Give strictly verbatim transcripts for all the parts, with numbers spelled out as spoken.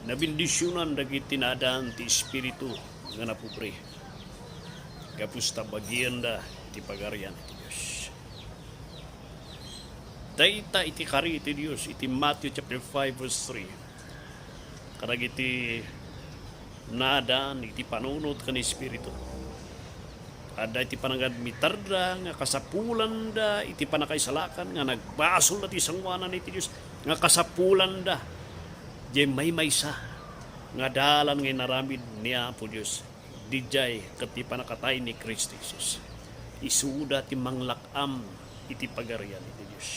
Nabendisionan dagiti naadaan ti espiritu nga napobre, gapu ta bagianda ti Pagarian ti Dios. Dayta iti kari ti Dios iti Matthew chapter five, verse three. Kadagiti naadaan iti panunot ken espiritu, adda iti panangadmitarda nga kasapulanda iti pannakaisalakan, nga nagbasolda ti sangoanan iti Dios, nga kasapulanda. Diay maymaysa nga dalan nga inaramid ni Apo Dios, didiay ket ti pannakatay ni Cristo Jesus. Isuda ti manglak-am iti Pagarian iti Dios.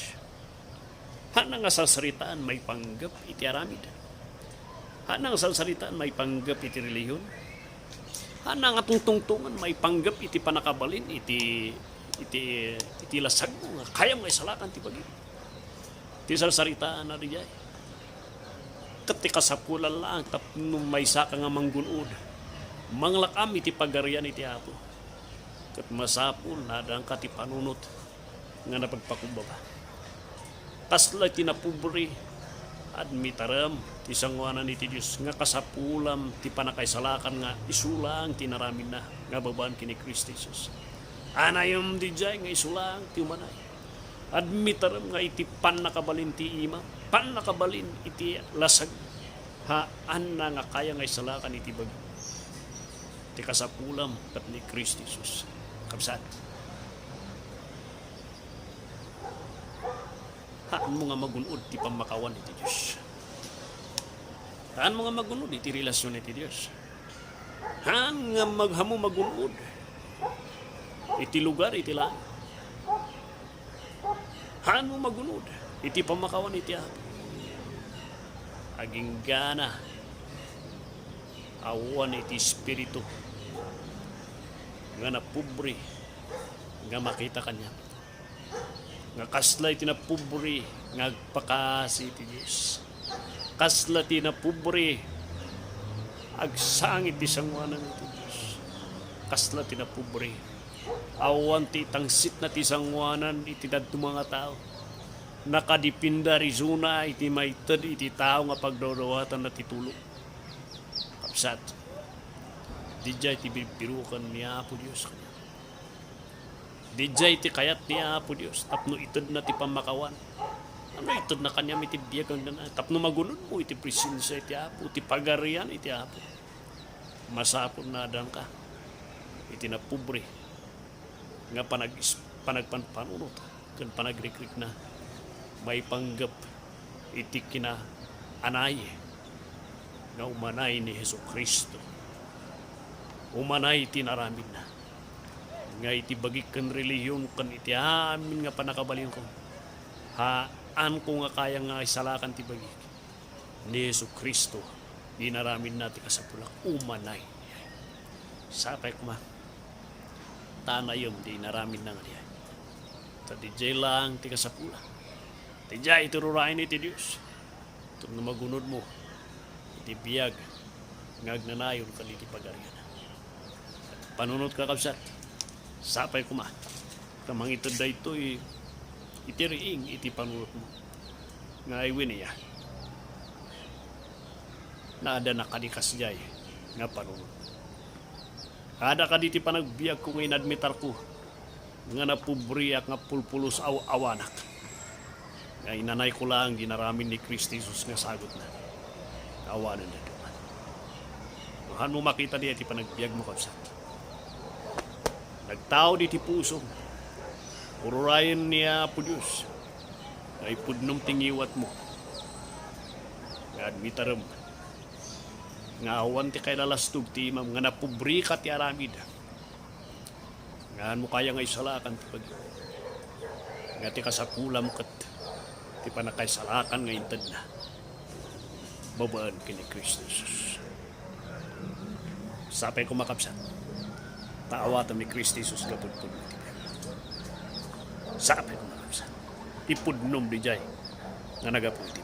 Haanna nga sarsaritaan maipanggep iti aramid. Haanna nga sarsaritaan maipanggep iti relihion. Haanna nga tungtungtongan maipanggep iti pannakabalin iti, iti, iti lasagmo nga kayam nga isalakan ti bagim. Ti sarsaritaanna diay ket ti kasapulan laeng tapno maysaka nga manggun-od, manglak-am iti Pagarian iti Apo. Ket masapul naaddaanka ti panunot nga napagpakumbaba. Kasla ti napobre, admitarem ti sangoanan iti Dios nga kasapulam ti pannakaisalakan nga isu laeng ti inaramidna nga babaen ken ni Cristo Jesus. Anayem didiay nga isu laeng ti umanay. Admitarem nga iti pannakabalin ti ima, pannakabalin iti lasag, haanna nga kaya nga isalakan iti bagi. Ti kasapulam ket ni Cristo Jesus. Kabsat, haanmo nga magun-od ti pammakawan iti Dios. Haanmo nga magun-od iti relasyon iti Dios. Haan nga maghammo magun-od iti lugar iti langit. Haanmo magun-od iti pammakawan iti Apo. Aginggana awan iti espiritu nga napobre nga makita kaniam. Nga kasla iti napobre nga agpakaasi iti Dios. Kasla ti napobre agsangit ti sangoanan iti Dios. Kasla ti napobre awan ti itangsitna ti sangoanan iti dadduma nga tao. Nakadepende a risona iti maited iti tao nga pagdawdawatanna ti tulo. Kabsat, didiay ti birbiroken ni Apo Dios kaniak. Didiay ti kayat ni Apo Dios tapno itedna ti pammakawan. Tapno itedna kaniam iti biag agdan-, tapno magunodmo iti presensia iti Apo, iti Pagarian iti Apo. Masapul naaddaanka iti napobre nga panag-, panagpanpanunot ken panagrikrikna maipanggep iti kinaanay nga umanay ni Jesu-Cristo. Umanay ti inaramidna nga iti bagik ken relihion ken iti amin nga pannakabalinko, haanko nga kaya nga isalakan ti bagik. Ni Jesu-Cristo, di inaramidna ti kasapulak, umanay. Sapay koma, ta anayem ti inaramidna nga diay. Ta didiay laeng ti kasapula. Didiay ti rurayen iti Dios. Tapno magunodmo iti biag nga agnanayon ken iti Pagarian. Panunotka, kabsat. Sapay koma ta mangited daytoy iti riing iti panunotmo. Nga ay wen, iya, naadana kadi kasdiay nga panunot? Ada kadi ti panagbiagko nga inadmitarko nga napobriak, nga pulpulos aw-awanak, nga inanayko laeng di inaramid ni Cristo Jesus nga sagutna? Awanen dadduma. Haanmo makita diay ti panagbiagmo, kabsat. Nagtaud iti pusom. Ururayen ni Apo Dios nga ipudnom ti ngiwatmo. Nga admitarem nga awan ti kailalastog ti imam, nga napobrika ti aramid. Nga haanmo kaya nga isalakan ti pag-, nga ti kasapulam ket ti pannakaisalakan nga intedna babaen ken ni Cristo Jesus. Sapay koma, kabsat, ta awatem ni Cristo Jesus nga pudpudno iti biag. Sapay koma, kabsat, ti pudnom didiay nga naggapu iti